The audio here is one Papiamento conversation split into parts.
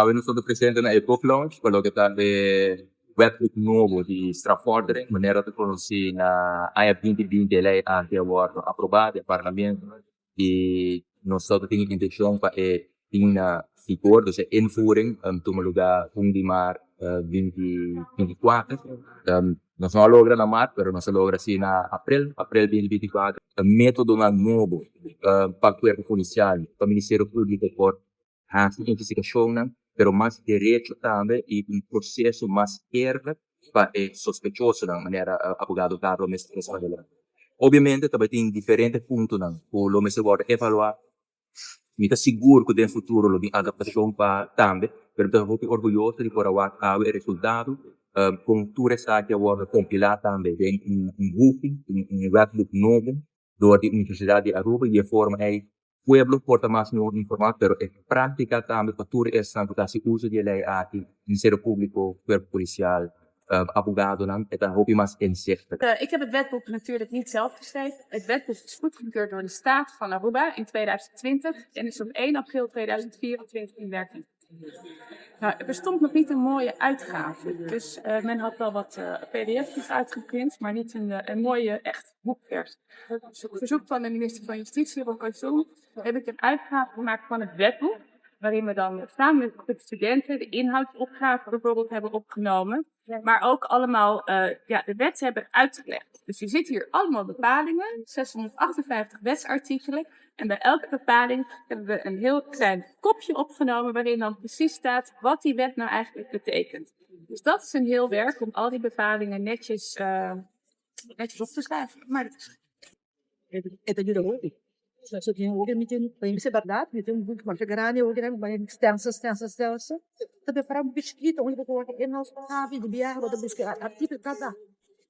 Awe nos ta presente na e book launch pa loke ta e wetboek nobo di strafvordering. Manera ta conoci, na aña 2020 e ley aki a wordo aproba den parlamento y nos ta tin intencion pa e tin na vigor, dus e invoering, tuma lugar 1 di maart 2024. Nos no a logra na maart, pero nos a logra si na april, april 2024. Metodonan nobo pa cuerpo policial, pa Ministerio Publico por haci investigacionnan, pero mas derecho tambe y un proceso mas eerlijk pa e sospechosonan, manera abogado Carlo mes a adelanta. Obviamente tambe tin diferente puntonan cu lo mester wordo evalua. Mi ta sigur cu den futuro lo bin adaptacion pa tambe, pero mi ta hopi orguyoso di por a wak awe e resultado con tur esaki a wordo compila tambe den un buki, un wetboek nobo door di Universidad di Aruba, y e forma ey pueblo por ta mas mihor informa, pero e practica tambe pa tur esnan cu ta haci uso di e ley aki, Ministerio Publico, cuerpo policial, abogadonan, e ta hopi mas inzichtelijk. Ik heb het wetboek natuurlijk niet zelf geschreven. Het wetboek is goedgekeurd door de Staat van Aruba in 2020 en is op 1 april 2024 in werking. Nou, er bestond nog niet een mooie uitgave. Dus men had wel wat pdf's uitgeprint, maar niet een mooie echt boekvers. Dus op verzoek van de minister van Justitie, Rob Zon, heb ik een uitgave gemaakt van het wetboek, waarin we dan samen met de studenten de inhoudsopgave bijvoorbeeld hebben opgenomen. Maar ook allemaal ja, de wet hebben uitgelegd. Dus je ziet hier allemaal bepalingen, 658 wetsartikelen. En bij elke bepaling hebben we een heel klein kopje opgenomen waarin dan precies staat wat die wet nou eigenlijk betekent. Dus dat is een heel werk om al die bepalingen netjes op te schrijven. Maar dat is E ta yuda hopi. So tin hopi mi tin pa mi berdad, mi tin un buki masha grandi hopi nan extenso, extenso, extenso. Ta prefera un buki chikito unda bo por wak inhoudsopgave di biaha bo ta buska artikel kada.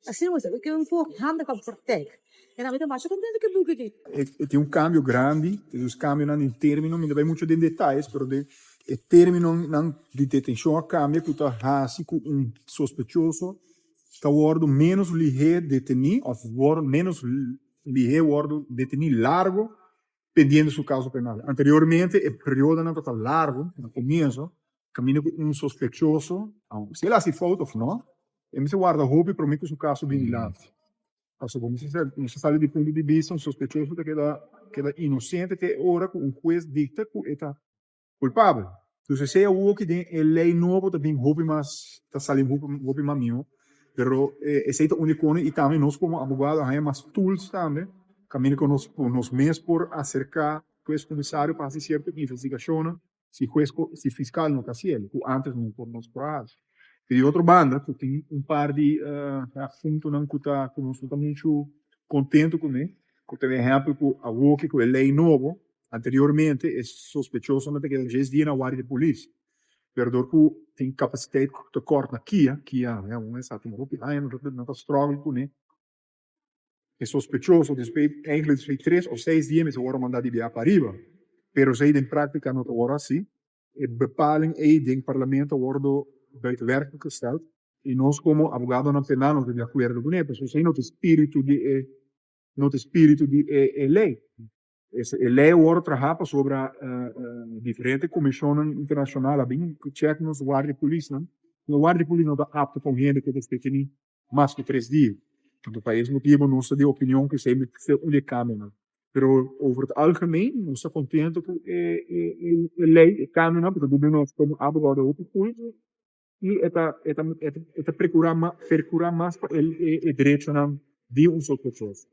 Asina bo sa ke un poco handig pa praktijk. En ami ta masha contento cu e buki aki. E tin un cambio grandi, dus cambionan den termino, mi no ta bay mucho den detayes, pero den e terminonan di detencion a cambia cu ta haci cu un sospechoso ta wordo menos lihe deteni of menos lihe wordo deteni largo pendiente su caso penal. Anteriormente e periodonan tabata largo na comienso, caminda cu un sospechoso, si el haci fout of no, e mester warda hopi prome cu su caso bin dilanti. Pasobra bo mester sali di punto di bista, un sospechoso ta keda inocente te ora cu un hues dicta cu e ta culpabel. Entonces esey awo den e ley nobo ta bin hopi mas, ta sali hopi, hopi mas miho, pero esey ta un cos y tambe nos como abogado hay mas tools tambe, caminda cu nos mes por acerca hues comisario pa haci cierto investigacion si hues, si fiscal no ta haciendo, cu antes no por nos por haci. Di otro banda, cu tin un par di asuntonan cu nos no ta mucho contento cune, cu por ehempel cu awo cu e ley nobo, anteriormente e sospechoso no ta keda 10 dia na warda di polis. Pero door cu tin capaciteit tekort na KIA, KIA, ja, un sa tin hopi aña no ta struggle cune. E sospechoso despues eigenlijk despues 3 of 6 dia mester wordo manda di biaha pariba. Pero esey den practica no ta wordo asina. E bepaling ey den parlamento a wordo buiten werking gesteld. Y nos como abogadonan penal no ta di acuerdo cune, pasobra esey no ta spirito di e no ta spirito di e ley. E ley a wordo traha pasobra diferente comisionnan internacional a bin check nos warda di polisnan. E warda di polis no ta apto pa un hende cu ta deteni mas cu 3 dia. Anto pa e motibo nos ta di opinion cu esey mester un di e cambionan. Pero over het algemeen nos ta contento cu e ley, e cambionan, pasobra duna nos como abogado hopi tools y e ta percura mas pa e derechonan di un sospechoso.